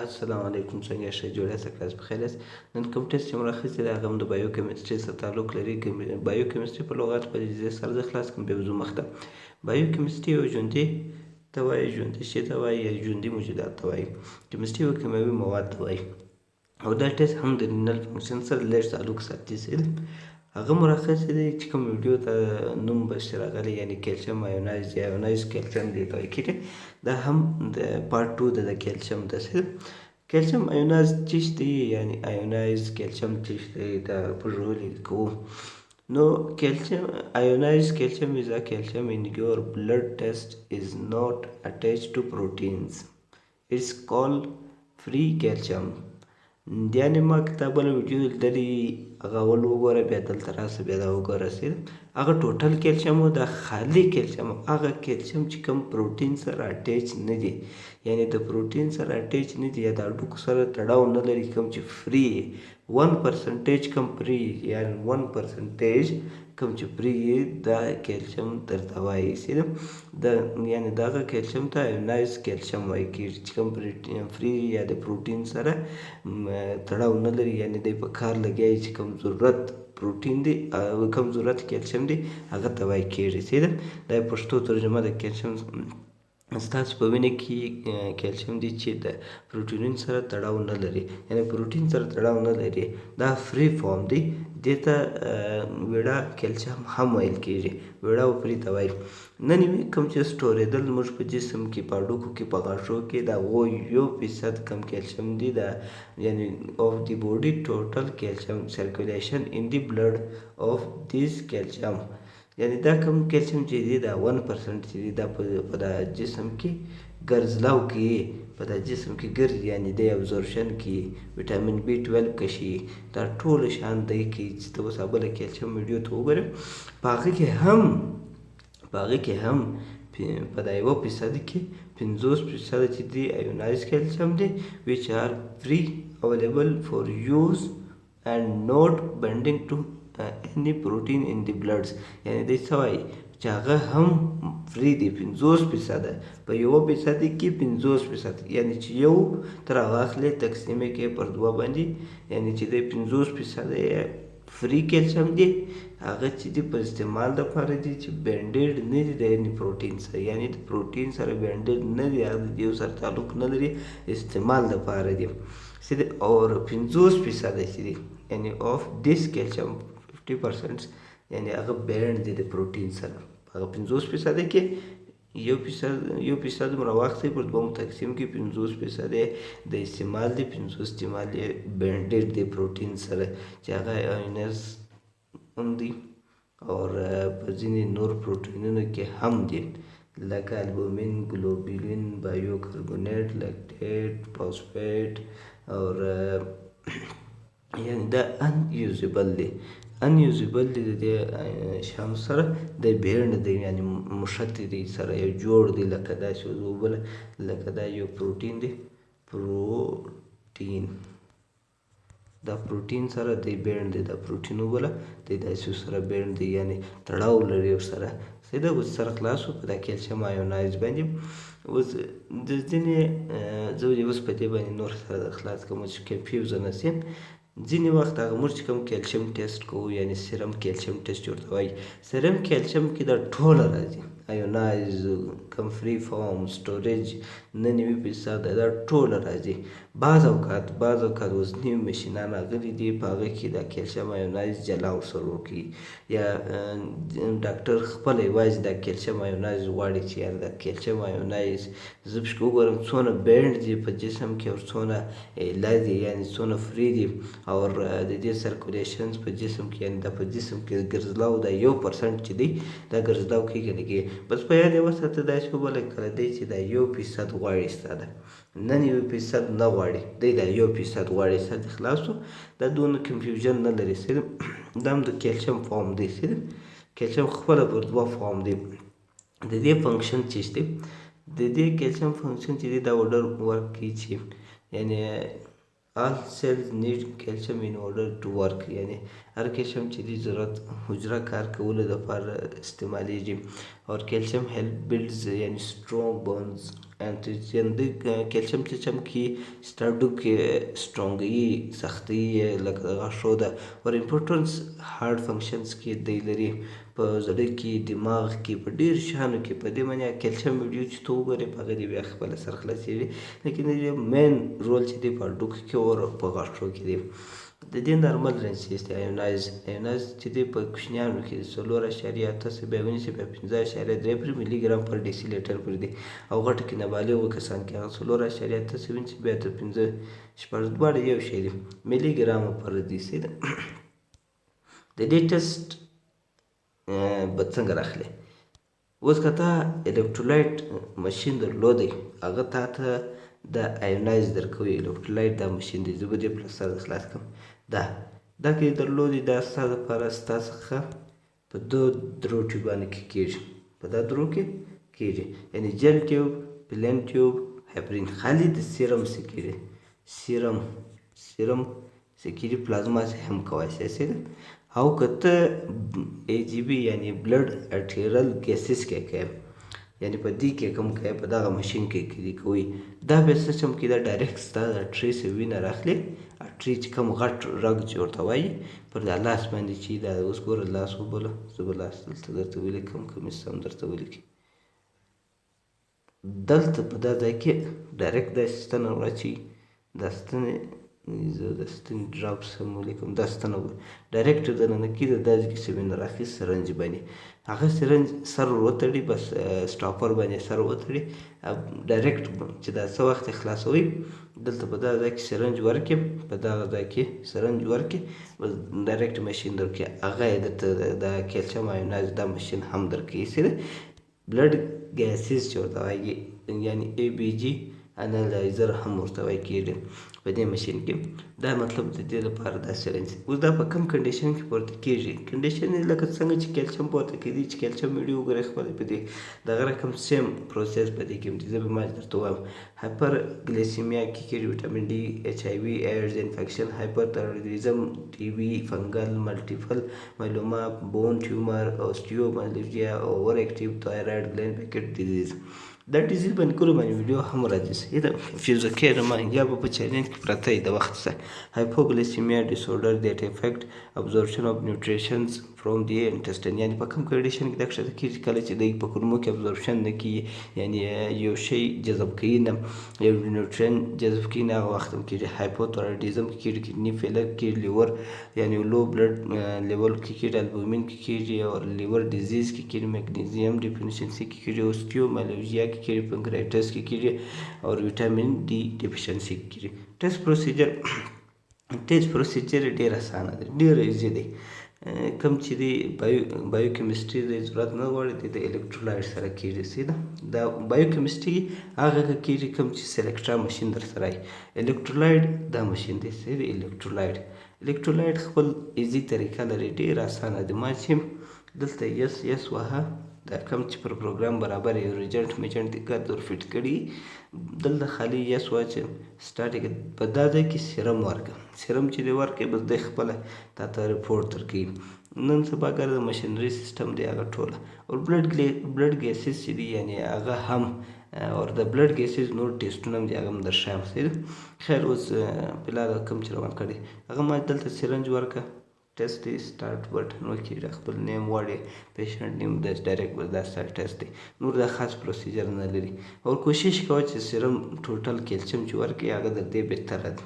السلام علیکم، څنګه یاست؟ جوړ یاست؟ کلاس بخیر یاست؟ نن کوم ټیسټ چې موږ اخیستی دی، هغه هم د بایو کیمستري سره تعلق لري. بایو کیمستري په لغت په دې سره زه خلاص کوم، بیا به ځو مخته. بایو کیمستري یو ژوندي ته وایي، ژوندي شی ته وایي یا ژوندي موجودات ته وایي. کیمستري یو کیمیاوي مواد ته وایي او دا ټیسټ هم د رینل فنکشن سره لږ تعلق ساتي. هغه مو راخیستی دی چې کوم ویډیو ته نوم بس راغلی، یعنی کلسیم آیونایز یا آیونایز کلسیم دی ته کېږي. دا هم د پارت 2 د کلسیم ده. کلسیم آیونایز چیش دی، یعنی آیونایز کلسیم چیش دی، دا په کوو. نو calcium ionized calcium is a calcium in your blood test is not attached to proteins. It's called free calcium. یعنی ما کتاب بله ویډیو لیدلې، هغه اول وګوره، بیا دلته راسه، بیا دا وګوره. سي هغه ټوټل کلسیم و، دا خالي کلسیم، هغه کلسیم چې کوم پروټین سره اټیچ نه دي، یعنی د پروټین سره اټیچ نه دي یا د هډوکو سره تړاو نه لري، کوم چې free 1% کوم free، یعنی 1% کوم چې free، دا کلسیم درته وایي. سي د یعنی دغه کلسیم ته آیونایز کلسیم وایي کېږي چې کوم free یا د پروټین سره تړاو نه لري، یعنی دی په کار لګیا چې کوم ضرورت پروټین دی او کوم ضرورت کلسیم دی، هغه ته وایي کېږي. سي ده دا پښتو ترجمه د کلسیم. ستاسو په وینه کې کلسیم دی چې د پروټینون سره تړاو نه لري، یعنی پروټین سره تړاو نه لري، دا free form دی. دې ته ویړه کلسیم هم ویل کېږي، ویړه او free ته وایي. نن کوم چې سټورېدل موږ په جسم کې، په هډوکو کې، په غاښو کې، دا هغو 1% کم کلسیم دی. دا یعنی of the body total calcium circulation in the blood of this calcium، یعنی دا کوم کلسیم چې دی، دا 1% چې دی، دا په دا جسم کې ګرځلاو کې، په دا جسم کې ګرځي، یعنی دی ابزوربشن کې ویټامین بي 12 کشي، دا ټول شیان دی کې. چې ته اوس بله کلسیم ویډیو ته وګورې، په هغه کې هم په دا 1% کې 50% چې دی آیونایز کلسیم دی which are free available for use and not binding to any protein in the bloods. یعنی دی څه وایي چې هغه هم free دی، 50%، په 1% کې 50%، یعنی چې یو تر هغه اخلې، تقسیم یې کې پر دوه باندې، یعنی چې دی 50% free calcium دی، هغه چې دی په استعمال دپاره دی چې binded نه دي د یعنی پروټین سره، یعنی د پروټین سره binded نه دي، هغه د دیو سره تعلق نه لري، استعمال دپاره دی. اور 50% چې دی، یعنی of this calcium 50%، یعنی هغه bind دی د پروټین سره. هغه 50% کې 1%، 1% مو راواخلئ، پر دوه مو تقسیم کې، 50% د استعمال دی، 50 استعمال یې binded دی پروټین سره چې هغه آینز هم دی او په ځینې نور پروټینونو کې هم دی، لکه البومین، ګلوبولین، بایوکاربونیټ، لاکټیټ، فاسفیټ. اور یعنی دا unusable دی، unusable دی، د دې شیانو سره د bind دی، یعنی مښتي دی سره، یو جوړ دی، لکه داسې وبله، لکه دا یو پروټین دی، پروټین، دا پروټین سره دی bind دی، دا پروټین وبله دی، داسې سره bind دی، یعنی تړاو لري ورسره. صحیح ده. اوس سره خلاص شو په دا کلسیم آیونایز باندې. اوس د ځینې زه اوس په دې باندې نور سره خلاص کوم چې confuse نه شي. ځینې وخت هغه موږ چې کوم کلسیم ټیسټ کوو، یعنی serum calcium test ورته وایي، serum calcium کې دا ټوله راځي، ionize کوم free form storage 99%، دا ټوله راځي. بعض اوقات اوس نوي مشینان راغلي دي، په هغه کې دا کلسیم ionize جلا ورسره ورکوي، یا ډاکټر خپله یوازې دا کلسیم ionize غواړي چې یار دا کلسیم ionize زه پکې وګورم څونه bind دي په جسم کې او څونه ایله دي، یعنی څونه free دي، او د دې circulation په جسم کې، یعنی دا په جسم کې ګرځلاو دا 1% چې دی دا ګرځلاو کېږي نه کېږي. بس په یاد یې وساته، داسې وبوله کله دی چې دا 1% غواړي ستا ده، نن 1% نه غواړي دی، دا 1% غواړي. ستا دې خلاص شو، دا دونه confusion نه لري. صحیح ده. دا هم د کلسیم form دی. صحیح ده. کلسیم خپله پر دوه form دی. د دې function چې دی، د دې کلسیم function چې دی، دا order work کوي چې یعنی all cells need calcium in order to work، یعنی هر کیلشیم چې دی ضرورت حجره کار کولو لپاره استعمالیږي. او کیلشیم help builds یعنی strong bones. د کیلشیم چې چم کې ستا هډوکي strong سختي لکه د غاښو ده. اور importance heart functions کې دی لري، په زړه کې، دماغ کې، په ډېر شیانو کې. په دې معنی کیلشیم ویډیو چې ته وګورې، په هغه دې بیا خپله سر خلاصېږي، لیکن د دې main role چې دی په هډوکو کې او په غاښو کې دی. د دې normal range چې دی ionize چې دی په کوچنیانو کې 4.8 څخه بیا ونیسي بیا 5.3 پر ملي ګرام پر ډیسي لیټر پورې دی، او غټو کې نابالغو کسان کې هغه 4.8 څخه ونیسي بیا تر 5 6 دواړه یو شی دي ملي ګرام پر ډیسي ده. د دې ټیسټ به څنګه راخلې؟ اوس که تا electrolyte ماشین درلودی، هغه تا ته د ionize درکوي. electrolyte دا ماشین دی، زه به دې پله سر خلاص کړم. دا که یې درلودی، دا ستا دپاره ستا څخه په دوه درو ټیوبانو کې کېږي، په دا درو کې کېږي، یعنی gel tube، plain tube، heparin. خالي د سیرم څخه کېږي، سیرم څخه کېږي، پلازما څخه هم کوای شي. صحیح ده. او که ته AGB یعنی blood arterial gases کې کوې، یعنی په دې کې کوم کوې، په دغه ماشین کې کې کوي، دا به سیستم کې دا direct ستا د artery څخه وینه راخلي. artery چې کوم غټ رګ چې ورته وایي، پر دا لاس باندې چې دا اوس ګوره لاس وبوله، زه به لاس دلته درته ولیکم که مې سم درته ولیکي. دلته په دا ځای کې direct داسې ستنه وراچوي، دا ستنې زه د ستنې drops هم ولیکم، دا ستنه وګوره direct دننه کېږي، داسې کې وینه راخلي syringe باندې، هغه syringe سر ور وتړي، بس stopper باندې سر وتړي، direct چې دا څه وخت خلاصوي، دلته په دغه ځای کې syringe ورکړي، په دغه ځای کې syringe ورکړي، بس direct ماشین درکړي، هغه یې درته د calcium ionize دا ماشین هم درکوي. صحیح ده. blood gases چې ورته وایي، یعنی ABG analyzer هم ورته وایي کېږي په دې ماشین کې. دا مطلب د دې لپاره دا syringe اوس دا په کوم condition کې پورته کېږي؟ condition یې لکه څنګه چې کیلشیم پورته کېږي، چې کیلشیم ویډیو وګورئ خپله په دې دغه رقم same process په دې کې هم دی. زه به ما درته وایم hyperglycemia کې کېږي، vitamin D، HIV AIDS infection، hyperthyroidism، TB، fungal، multiple myeloma، bone tumor، osteomalacia، overactive thyroid gland، Paget disease. دا disease باندې کله باندې ویډیو هم راځي، صحیح ده، کنفیوز کېږه مه، یا به په چیلنج کې پرته یې د وخت څخه. hypoglycemia disorder that affect absorption of nutrients from the intestine، یعنی په کوم condition کې دا کښته کېږي؟ کله چې دی په کولمو کې absorption نه کېږي، یعنی یو شی جذب کوي نه، یو nutrient جذب کوي نه، هغه وخت هم کېږي. hypothyroidism کې کېږي، kidney failure کې، liver یعنی low blood level کې کېږي، البومین کې کېږي، او liver disease کې کېږي، magnesium deficiency کې کېږي، osteomalacia کې کېږي، pancreatitis کې کېږي، او vitamin D deficiency کې کېږي. test procedure ډېر اسانه دی، ډېر easy دی. کوم چې دی biochemistry د ضرورت نه غواړي، د electrolyte سره کېږي. صحیح ده. دا biochemistry هغه کېږي کوم چې Selectra ماشین در سره وي. electrolyte دا ماشین دی، صحیح دی. electrolyte خپل easy طریقه لري، ډېر اسانه دی. ما چې دلته yes وهه، دا کوم چې پر پروګرام برابر یو reagent میجنټ دقت ور fit کړي، دلته خالي yes واچوه، start یې په دا ځای کې سیرم ورکړه، سیرم چې دی ورکړې بس دی خپله تا ته report درکوي. نن سبا ګر د machinery system دی هغه ټوله، او blood gases چې دی یعنی هغه هم، او د blood gases نور ټیسټونه هم دي، هغه هم درښایم. صحیح ده. خیر اوس فلحال کوم چې روان کړی هغه ما دلته syringe ورکړه، ټیسټ دی، start button وکړي، خپل name غواړي، patient name، داسې direct بس دا ستا ټیسټ دی، نور دا خاص procedure نه لري. او کوشش کوه چې serum total calcium چې ورکړي هغه در دې بهتره دی.